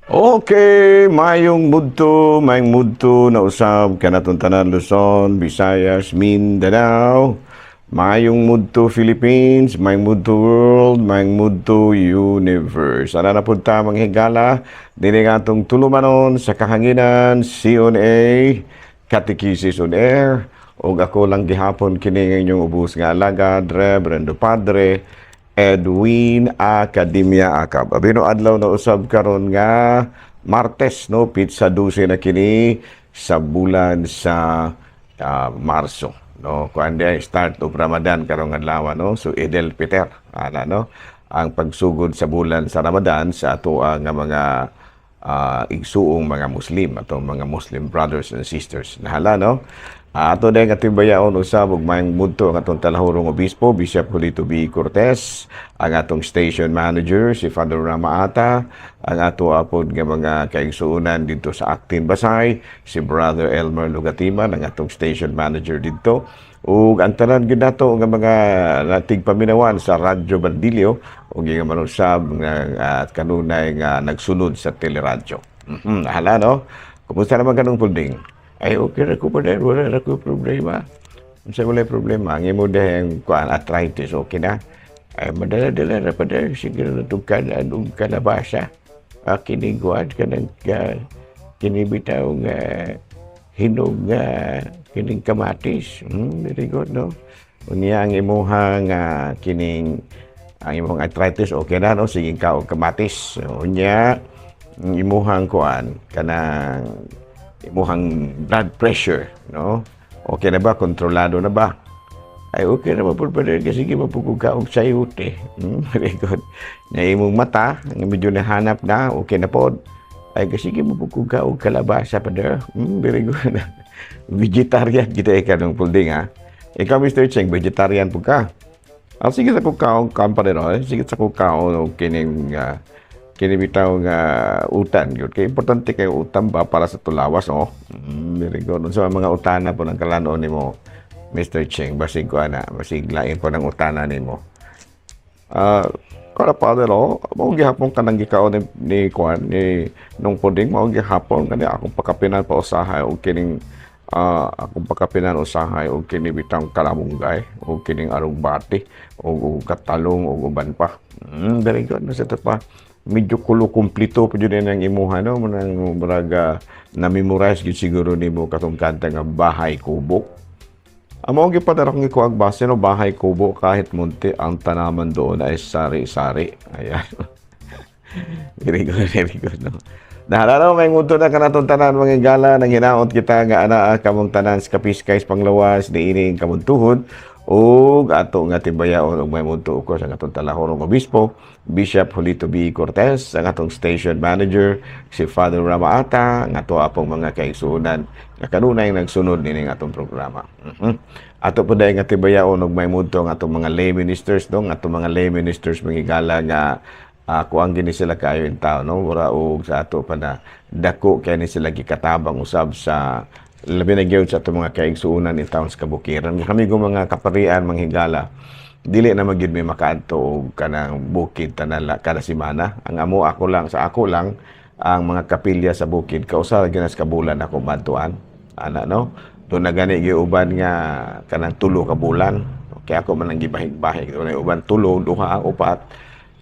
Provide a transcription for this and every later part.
Okay, mayong mudto na usab kanatong tanan, Luzon, Visayas, Mindanao. Mayong mudto, Philippines, mayong mudto, world, mayong mudto, universe. Ana na pud ta, mga higala, dini nga atong tulumanon sa kahanginan, CONA, Catechesis on Air, ug ako lang gihapon kini nga inyong ubos nga alagad, Reverendo Padre Edwin Academia Acab. Abino adlaw na usab karon nga Martes, no, petsa 12 na kini sa bulan sa Marso, no. Kuan di start of Ramadan karong adlaw, no. So Eid el-Fitr ana, no, ang pagsugod sa bulan sa Ramadan sa ato nga mga igsuong mga Muslim, atong mga Muslim brothers and sisters. Nahala, no. Ato din nga timbayaon usab ug mayong mudto ang atong talahurong obispo, Bishop Julito B. Cortez, ang atong station manager si Father Rama Ata, ang ato apod nga mga kaigsuonan didto sa Actin Basay, si Brother Elmer Lugatiman, ang atong station manager didto, ug ang tanan gyud nato nga mga natigpaminawan sa Radyo Bandilyo ug nga manusab nga at kanunay nga nagsunod sa teleradyo. Hala, no. Kumusta naman kanong pulding? Ay, okay ra ko pa din. Wala ra ko problema. Unsa wala problema? Ang imo dahil kuan arthritis, okay na? Ay, madala-dala ra pa dahil. Sige na tukan anong kalabasa. Kining kuan kanang kini bitaw nga hinog nga kining kamatis. Very good, no? Unya ang imuhang kining ang imong arthritis okay na, no? Sige ka og kamatis. Unya ang imuhang kuan kanang imuhang blood pressure, no? Okay na ba? Kontrolado na ba? Ay, okay na ba po pa kasi sige mapugo ka og sayote. Very good. Na imong mata, ang medyo nahanap na, okay na po. Ay, kasi sige mapugo ka og kalabasa pa der. Very good. Vegetarian kita ka nung pulding, ha. Ikaw, Mr. Cheng, vegetarian po ka. Ah, sige sa kukaon company, no? Sige sa kukaon og kining kini bitaw nga utan gyud. Kay importante kay utan ba para sa tulawas, oh. Very good. Unsa mga utana po ng kalanon nimo, Mr. Cheng? Basig ko ana, basig lain po ng utana nimo. Ah, kada Father, oh, mao gihapon kanang gikaon ni kuan ni nung puding, mao gihapon kani akong pakapinan pa usahay og kining akong pakapinan usahay og kini bitang kalamunggay og kining arugbati og katalong og uban pa. Very good na sa pa. Medyo kulo kumplito pa jud ang imuha, no, manang murag na-memorize gyud siguro nimo katong kanta nga "Bahay Kubo". Amo ang gipadara kong ikuag base, no, "Bahay Kubo, kahit munti ang tanaman doon ay sari-sari." Ayan. Very good, very good. No? Nahalala may nguto na kanatong tanan, mga gala nang hinaot kita nga anaa kamong tanan sa kapiskay sa panglawas niining kamuntuhod ug ato nga timbayaon og may mudto, of course, ang atong talahorong obispo, Bishop Julito B. Cortez, ang atong station manager si Father Rama Ata, ang ato apong mga kaigsuonan nga kanunay nagsunod nining atong programa. Ato po dahil nga timbayaon og may mudto ang atong mga lay ministers, no, ang atong mga lay ministers, mga gala nga kuang gini sila kayo in tao, no, mura og sa ato pa na dako kay ni sila gikatabang usab sa labi na gyud sa atong mga kaigsuonan in town sa kabukiran. Kami go mga kaparian, mga higala, dili na magyud may makaadto og kanang bukid tanan kada semana. Ang amo ako lang sa ako lang ang mga kapilya sa bukid kausa ra gyud sa kabulan ako madtuan ana, no. Do na gani uban nga kanang 3 ka bulan kay ako man ang gibahig-bahig. Do na uban tulo, duha, upat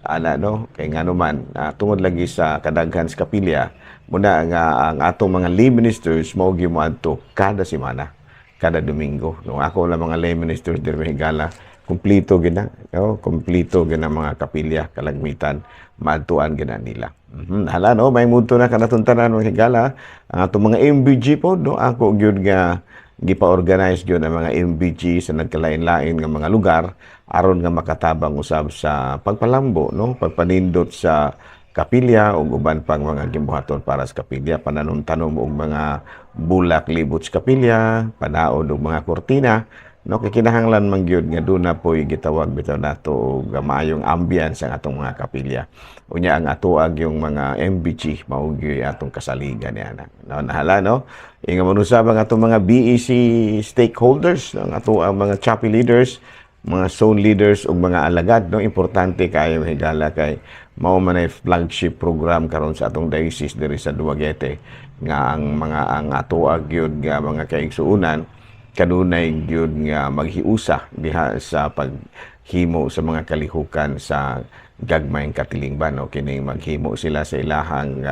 ana, no, kay ngano man tungod lagi sa kadaghan sa kapilya. Muna nga ang atong mga lay ministers mao gyud moadto kada semana, kada Domingo, no. Ako lang mga lay ministers diri, higala, kumpleto gina, no, kumpleto gina mga kapilya kalagmitan maadtuan gina nila. Hala, no, may mudto na kanatong tanan, mga higala. Ang atong mga MBG po, no, ako gyud nga gipa-organize gyud ang mga MBG sa nagkalain-lain nga mga lugar aron nga makatabang usab sa pagpalambo, no, pagpanindot sa kapilya ug uban pang mga gibuhaton para sa kapilya, pananom-tanom og mga bulak libot sa kapilya, panaod og mga kurtina, no, kay kinahanglan man gyud nga duna poy gitawag bitaw nato og maayong ambience ang atong mga kapilya. Unya ang atoag yung mga MBG mao gyud atong kasaligan niya, no. Nahala, no, inga manusab ang atong mga BEC stakeholders, ang ato ang mga chapel leaders, mga zone leaders ug mga alagad, no. Importante kayo, higala, kay Mao man ay flagship program karon sa atong diocese diri sa Dumaguete nga ang mga ang atoa gyud nga mga kaigsuonan kanunay gyud nga maghiusa diha sa paghimo sa mga kalihukan sa gagmayng katilingban, no? Kining maghimo sila sa ilahang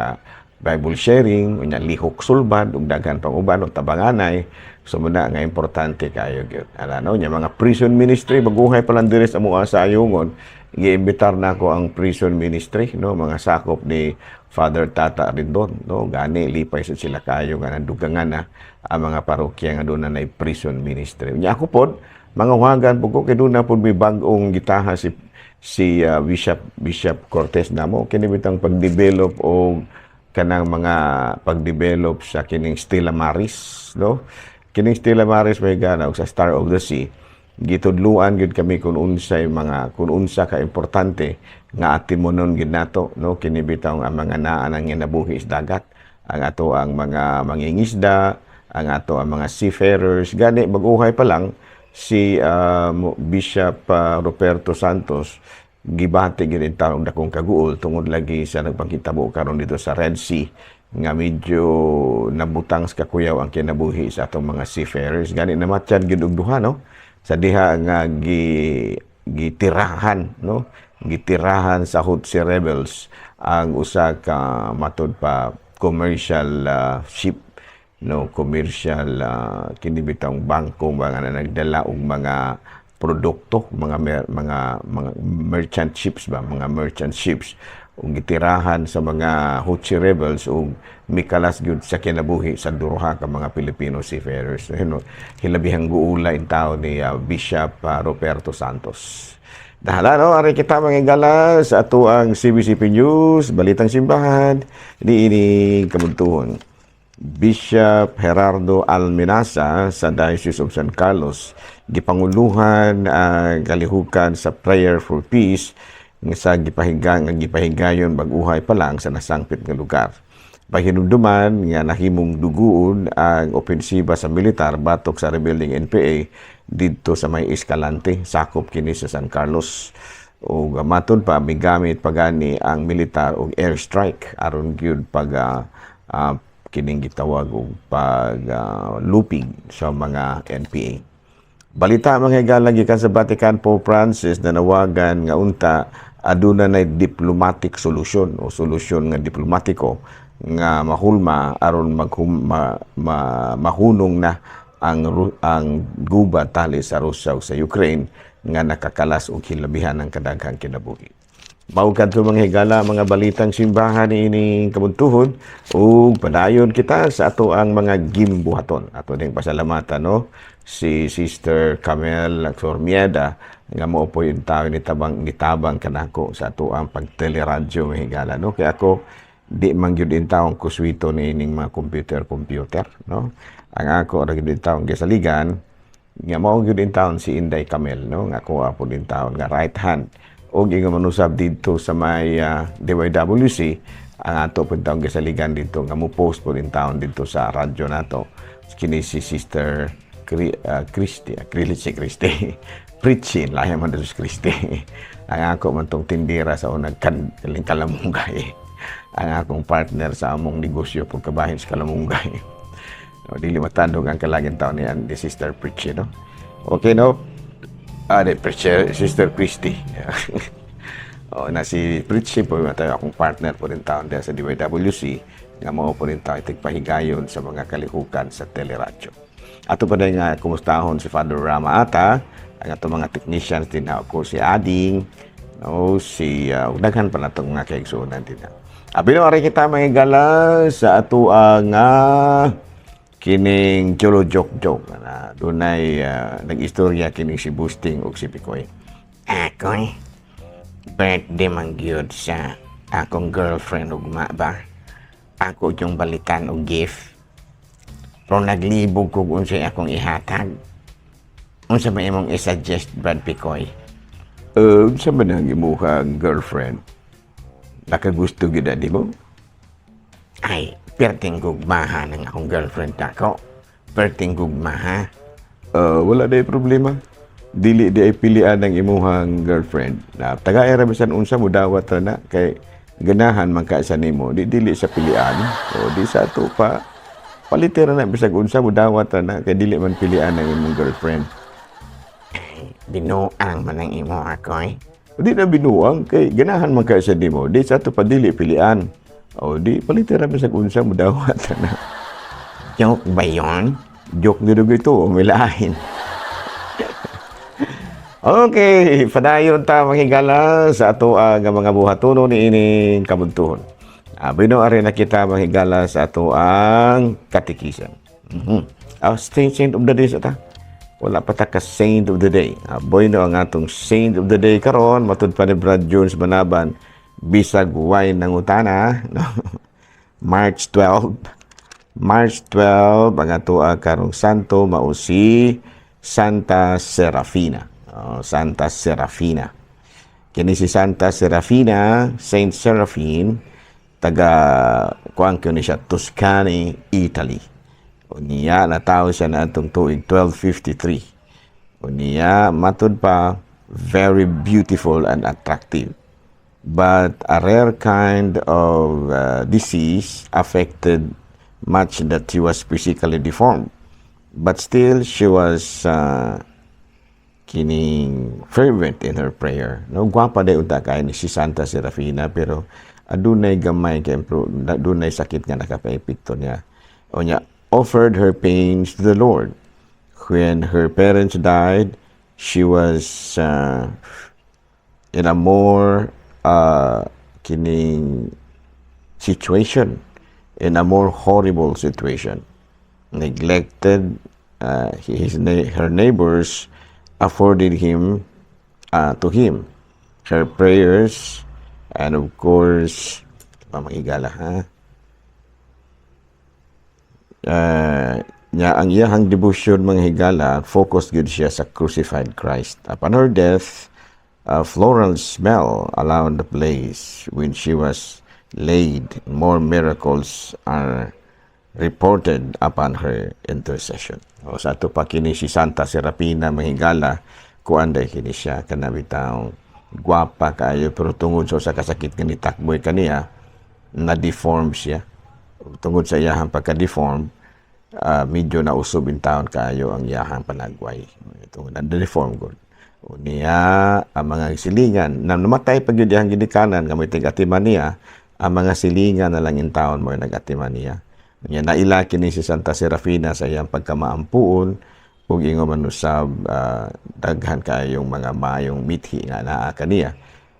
Bible sharing, unya lihok sulbad ug daghan pang uban ug tabanganay. So muna nga importante kayo gyud ana, no? Nya mga prison ministry, baguhay pa lang diri sa amoa sa Ayungon, giimbitar na ako ang prison ministry, no, mga sakop ni Father Tata Rindon, no? Gani lipay sa sila kayo nga nandugangan na ang mga parokya nga doon na nay prison ministry. Nya ako pod mangawagan pud ko kay doon na pod may bag-ong gitaha si Bishop Bishop Cortez namo, kini bitang pag-develop og kanang mga pag-develop sa kining Stella Maris, no? Kining Stella Maris may gana og sa Star of the Sea, gitudluan gyud kami kung unsay mga kung unsa ka importante nga atimonon gyud nato, no? Kini bitaw ang mga naa nang ginabuhi sa dagat, ang ato ang mga mangingisda, ang ato ang mga seafarers. Gani bag-uhay pa lang si Bishop Roberto Santos gibati gyud in taong dakong kaguol tungod lagi sa nagpangitabo karon dito sa Red Sea nga medyo nabutang sa kakuyaw ang kinabuhi sa atong mga seafarers. Gani namatyan gyud og duha, no, sa diha nga gi gitirahan, no, gitirahan sa Houthi rebels ang usa ka matod pa commercial ship, no, commercial kini bitawng bangko ba nga nagdala og mga produkto, mga mga merchant ships ba, mga merchant ships, ug gitirahan sa mga Houthi rebels ug mikalas gyud sa kinabuhi sa duha ka mga Pilipino seafarers. So, hilabihang guula in tao ni Bishop Roberto Santos. Dahala, no, ari kita mga higala sa ato ang CBCP News, Balitang Simbahan, niini kabuntuhon. Bishop Gerardo Alminaza sa Diocese of San Carlos gipanguluhan ang kalihukan sa Prayer for Peace nga sa gipahigang nga gipahigayon bag-uhay pa lang sa nasangpit nga lugar. Pahinumduman nga nahimong duguon ang opensiba sa militar batok sa rebeldeng NPA didto sa may Escalante, sakop kini sa San Carlos. Ug matod pa migamit pa gani ang militar og airstrike aron gyud pag kining gitawag og pag lupig sa mga NPA. Balita, mga higala, gikan sa Vatican, Pope Francis nanawagan nga unta aduna nay diplomatic solution o solusyon nga diplomatiko nga mahulma aron mahunong na ang gubat tali sa Russia ug sa Ukraine nga nakakalas og hilabihan ng kadaghang kinabuhi. Mao kadto, mga higala, mga balitang simbahan niining kabuntuhon ug padayon kita sa ato ang mga gimbuhaton. Ato ding pasalamatan, no, si Sister Camel Sormieda nga mao po yung tao ni tabang nitabang kanako sa ato ang pagteleradyo, mga higala, no, kay ako di man gyud in taong kuswito ni ining mga computer computer, no? Ang ako ra gyud in taong gisaligan nga mao gyud in taon si Inday Camel, no, nga ako po din taon nga right hand og ingon man usab didto sa may DYWC, ang ato pud taong gisaligan didto nga mo post po din taon didto sa radyo nato, kini si Sister Christy, Christy, Christy Pritchin, lahi man dito si Christy. Ang ako man tong tindira sa unang kan kalamungay, ang akong partner sa among negosyo pagkabahin sa kalamungay. No, dili matandog ang kalagin taon niyan ni Sister Pritchin, no? Okay, no? Ah, di, Pritchin, Sister Christy. Oh, na si Pritchin po, tayo akong partner po rin taon diyan sa DYWC, nga mao po rin tayo tigpahigayon sa mga kalihukan sa teleradyo. Ato pa din nga kumustahon si Father Rama Ata, ang ato mga technicians din na ako si Ading, no, si daghan pa natong mga kaigsuonan din na. Abi no, ari kita, mga higala, sa ato ang kining Cholo Joke Joke na dunay nag-istorya kining si Busting ug si Pikoy. Ako'y birthday man gyud sa akong girlfriend ugma ba. Ako yung balikan og gift. Pero naglibog ko kung unsay akong ihatag. Unsa ba imong i-suggest, Brad Picoy? Unsa man ang imuhang girlfriend? Nakagusto gyud na nimo? Ay, perting gugmaha ng akong girlfriend ako. Perting gugmaha. Wala na problema. Dili diay pilian ng imuhang girlfriend. Na tagay ra bisan unsa, mudawat ra na kay ganahan man ka sa nimo. Di dili sa pilian. O di sa ato pa palite ra na bisag unsa, mudawat ra na kay dili man pilian ng imong girlfriend. Binuang man ang imo, akoy. O di na binuang kay ganahan man ka sa nimo. Di sa ato pa dili pilian. O di palite ra bisag unsa, mudawat ra na. Joke ba yon? Joke ni ito, umilahin. Okay, padayon ta, mga higala, sa ato ang mga buhatono ni ining kabuntuhon. Bino ari na kita, mga higala, sa ato ang katikisam. Saint of the day sa ta. Wala pa ta ka saint of the day. Bueno ang atong saint of the day karon matud pa ni Brad Jones Manaban, bisag way nangutana, no? March 12. March 12 ang ato karong santo mao si Santa Serafina. Oh, Santa Serafina. Kini si Santa Serafina, Saint Seraphine, taga kuan ni siya, Tuscany, Italy. Unya natawo siya na atong tuig 1253. Unya matud pa very beautiful and attractive. But a rare kind of disease affected much that she was physically deformed. But still, she was kining fervent in her prayer. No, gwapa day unta kay ni si Santa Serafina, pero adunay gamay kay adunay sakit nga nakapaepekto niya. Unya offered her pains to the Lord. When her parents died, she was in a more kining situation, in a more horrible situation. Neglected, her neighbors afforded him to him her prayers and of course, mga higala ha, nya ang iyahang devotion, mga higala, focus gyud siya sa crucified Christ. Upon her death, a floral smell around the place when she was laid. More miracles are reported upon her intercession. O sa ato pa kini si Santa Serapina, mga higala, kuan day kini siya, kana bitawng gwapa kaayo, pero tungod sa usa ka sakit nga nitakboy kaniya, na-deform siya. Tungod sa iyahang pagka-deform, medyo nausob in taon kaayo ang iyahang panagway. Tungod na-deform gud. Unya ang mga silingan na namatay pag yun iyang ginikanan nga may tig-atiman niya, ang mga silingan na lang in taon mo nag-atiman niya. Unya naila kini si Santa Serafina sa iyang pagkamaampuon ug ingon man usab daghan kaayong mga maayong mithi nga naa kaniya.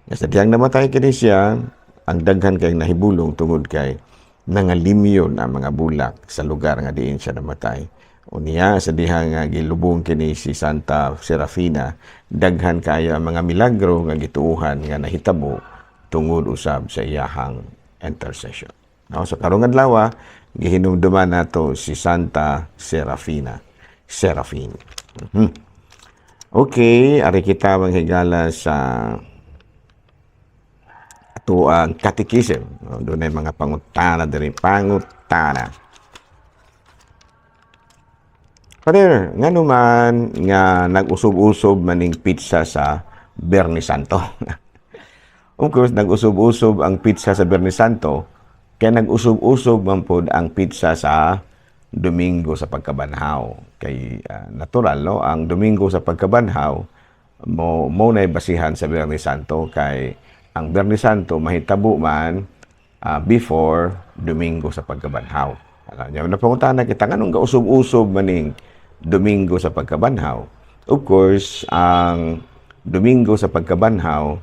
Nga sa dihang namatay kini siya, ang daghan kayong nahibulong tungod kay nangalimyon ang mga bulak sa lugar nga diin siya namatay. Unya sa dihang nga gilubong kini si Santa Serafina, daghan kayo ang mga milagro nga gituohan nga nahitabo tungod usab sa iyahang intercession. No, so karong adlaw gihinumduman nato si Santa Serafina. Seraphine. Okay, ari kita, mga higala, sa ato ang catechism. No, dunay mga pangutana diri, pangutana. Father, ngano man nga nag-usob-usob maning pizza sa Biyernes Santo? Of course, nag-usob-usob ang pizza sa Biyernes Santo, kaya nag-usob-usob man pod ang pizza sa Domingo sa Pagkabanhaw. Kay natural, no, ang Domingo sa Pagkabanhaw mo mo na'y basihan sa Biyernes Santo, kay ang Biyernes Santo mahitabo man before Domingo sa Pagkabanhaw. Alam niyo, napangutana kita nganong gausog-usob maning Domingo sa Pagkabanhaw. Of course, ang Domingo sa Pagkabanhaw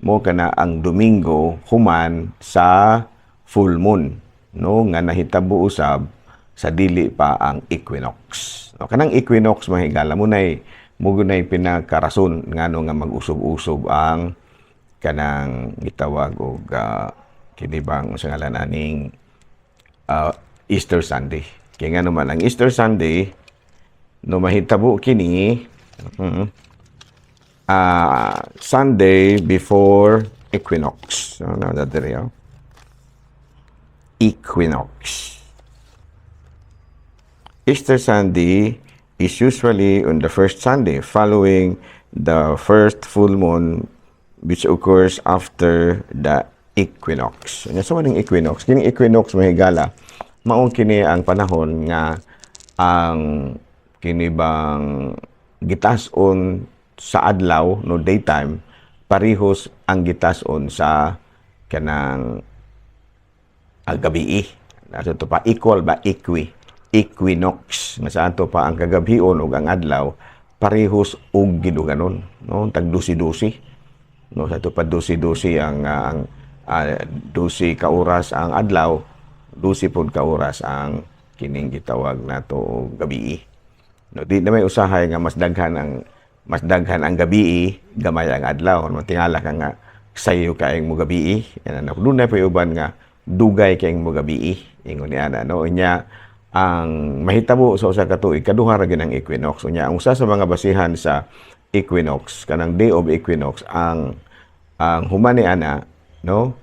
mo kana ang Domingo human sa full moon, no, nga nahitabo usab sa dili pa ang equinox. No, kanang equinox, mga higala, mo gunay pinakarason ngano nga mag-usob-usob ang kanang gitawag og kini bang sa ngalan aning Easter Sunday. Kaya nga naman ang Easter Sunday no mahitabo kini Sunday before equinox. So, na diri oh. Equinox. Easter Sunday is usually on the first Sunday following the first full moon, which occurs after the equinox. Nya sa maning equinox, kining equinox, mga higala, mao kini ang panahon nga ang kini bang gitas-on sa adlaw, no, daytime, parihos ang gitas-on sa kanang gabii. Nato to pa equal ba, equinox nga sa ato pa ang kagabhion ug ang adlaw parehos og giduganon, no, tag 12-12, no. Sa ato pa 12-12 ang 12 ka oras ang adlaw, 12 pod ka oras ang kining gitawag nato og gabii, no. Di na may usahay nga mas daghan ang gabii, gamay ang adlaw, no. Tingala ka nga sayo kaayong mo gabii yan, ano. Dunay pa uban nga dugay kayong mo gabii, ingon ni ana, no. Unya ang mahitabo sa usa ka tuig, kaduha ra gyud ang equinox. Unya ang usa sa mga basihan sa equinox, kanang day of equinox, ang human ni ana, no,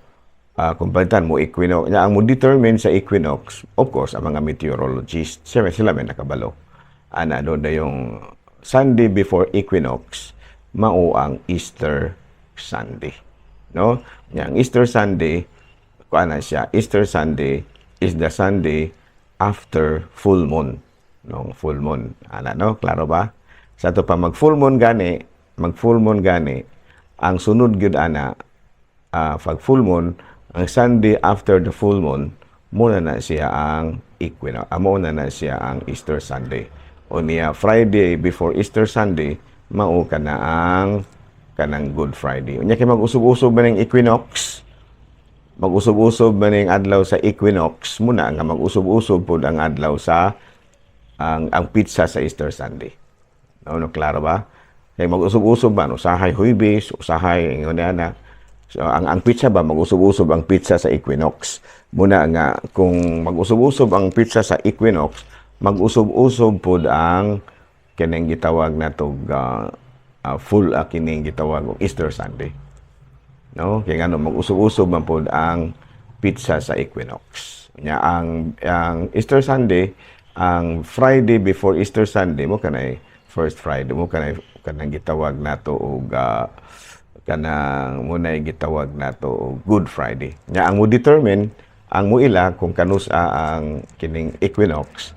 kung palitan mo equinox nya, ang mo determine sa equinox, of course, ang mga meteorologist. Sila, sila may nakabalo ana do na yung Sunday before equinox mao ang Easter Sunday, no. Nya ang Easter Sunday, kuan na siya, Easter Sunday is the Sunday after full moon, no, full moon ana, no. Klaro ba? Sa ato pa mag full moon gani, mag full moon gani, ang sunod gyud ana, pag full moon, ang Sunday after the full moon muna na siya ang equinox, amo na na siya ang Easter Sunday. O niya Friday before Easter Sunday mao ka na ang kanang Good Friday. Unya kay mag-usog-usog ba ning equinox, mag-usob-usob man ning adlaw sa equinox, muna nga mag-usob-usob pod ang adlaw sa ang petsa sa Easter Sunday. No, no, klaro ba? Kay mag-usob-usob ba, no, usahay Huwebes, usahay ingon na. So ang petsa ba, mag-usob-usob ang petsa sa equinox. Muna nga kung mag-usob-usob ang petsa sa equinox, mag-usob-usob pod ang kining gitawag natog full kining gitawag og Easter Sunday. No? Kaya ngano mag-usob-usob man pod ang petsa sa equinox. Nya ang Easter Sunday, ang Friday before Easter Sunday mo kanay first Friday mo kanay kanang gitawag nato og kanang munay gitawag nato og Good Friday. Nya ang mo determine, ang muila kung kanus-a ang kining equinox,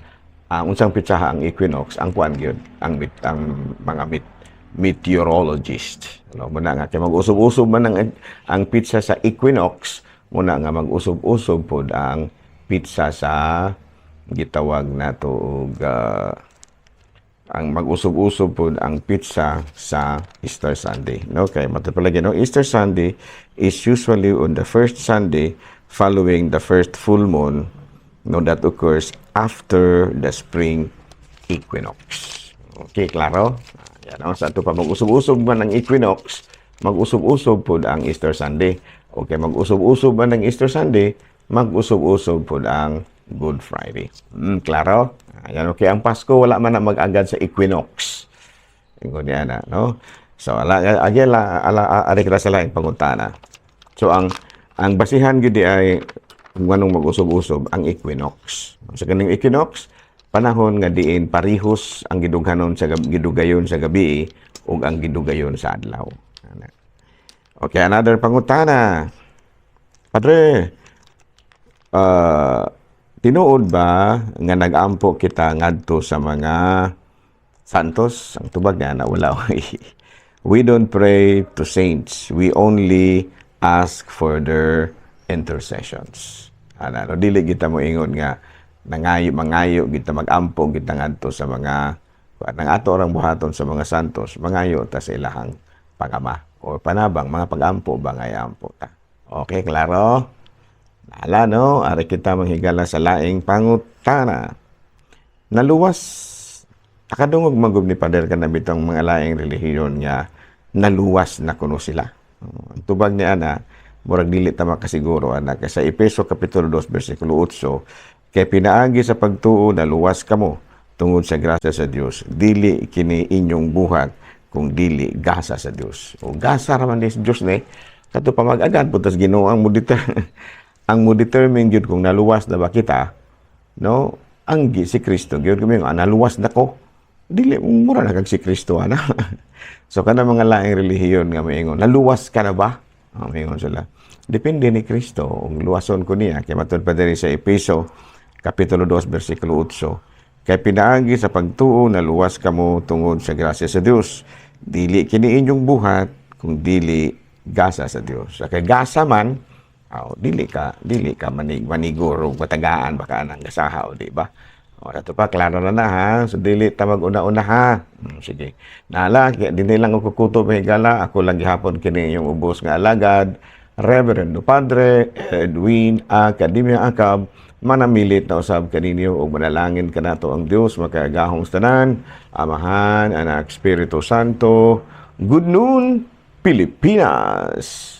ang unsang petsaha ang equinox, ang kuan gyud ang mga meteorologist. Ano, muna nga kay mag-usob-usob man ang petsa sa equinox, muna nga mag-usob-usob pod ang petsa sa gitawag nato og ang mag-usob-usob pod ang petsa sa Easter Sunday. No, kay matud palagi, no, Easter Sunday is usually on the first Sunday following the first full moon, no, that occurs after the spring equinox. Okay, klaro? Yan, no? Sa ato pa mag-usob-usob man ang equinox, mag-usob-usob pod ang Easter Sunday. Okay, mag-usob-usob man ang Easter Sunday, mag-usob-usob pod ang Good Friday. Klaro? Ayan, okay. Ang Pasko, wala man na mag-agad sa equinox. Ingon niya na, no? So, ala, again, ala, ala, ari kita sa laing pangutana. So, ang basihan gyud di ay kung anong mag-usob-usob ang equinox. Sa kaning equinox, panahon nga diin parihos ang gidughanon sa gidugayon sa gabi ug ang gidugayon sa adlaw. Ana. Okay, another pangutana. Padre, tinuod ba nga nag-ampo kita ngadto sa mga santos? Ang tubag niya na wala. We don't pray to saints. We only ask for their intercessions. Ana, no, dili kita mo ingon nga nangayo, mangayo kita, magampo kita ngadto sa mga nang ato orang buhaton sa mga santos, mangayo ta sa ilahang pangama o panabang, mga pagampo ba nga ampo ta. Okay, klaro? Ala, no, ari kita manghigala sa laing pangutana. Naluwas, nakadungog magub ni Pader ka na bitong mga laing relihiyon nga naluwas na kuno sila. Ang tubag ni ana, murag dili ta makasiguro ana kay sa Epeso kapitulo 2 bersikulo 8, kay pinaagi sa pagtuo naluwas kamo tungod sa grasya sa Dios, dili kini inyong buhat kung dili gasa sa Dios. O gasa ra man ni sa Dios ni kato pa mag-agad putas Ginoo ang mo determine gyud kung naluwas na ba kita, no, ang si Kristo gyud kami nga naluwas na ko. Dili mura na kag si Kristo ana. So kana mga laing relihiyon nga moingon, "Naluwas ka na ba?" Oh, moingon sila. Depende ni Kristo ung luwason ko niya, kay matud pa diri sa Epeso kapitulo 2 bersikulo 8, "Kay pinaagi sa pagtuo naluwas kamo tungod sa grasya sa Dios. Dili kini inyong buhat kung dili gasa sa Dios." Sa kay gasa man, aw, dili ka maniguro matagaan baka anang gasaha o di ba? O, ato pa, klaro na na ha. So, dili ta mag-una-una ha. Sige. Nala, dinhi lang ako kutob, higala. Ako lang gihapon kini inyong ubos nga alagad, Reverendo Padre Edwin Academia Acab, manamilit na usab kaninyo ug manalangin kanato ang Dios makagagahom sa tanan, Amahan, Anak, Espiritu Santo. Good noon, Pilipinas!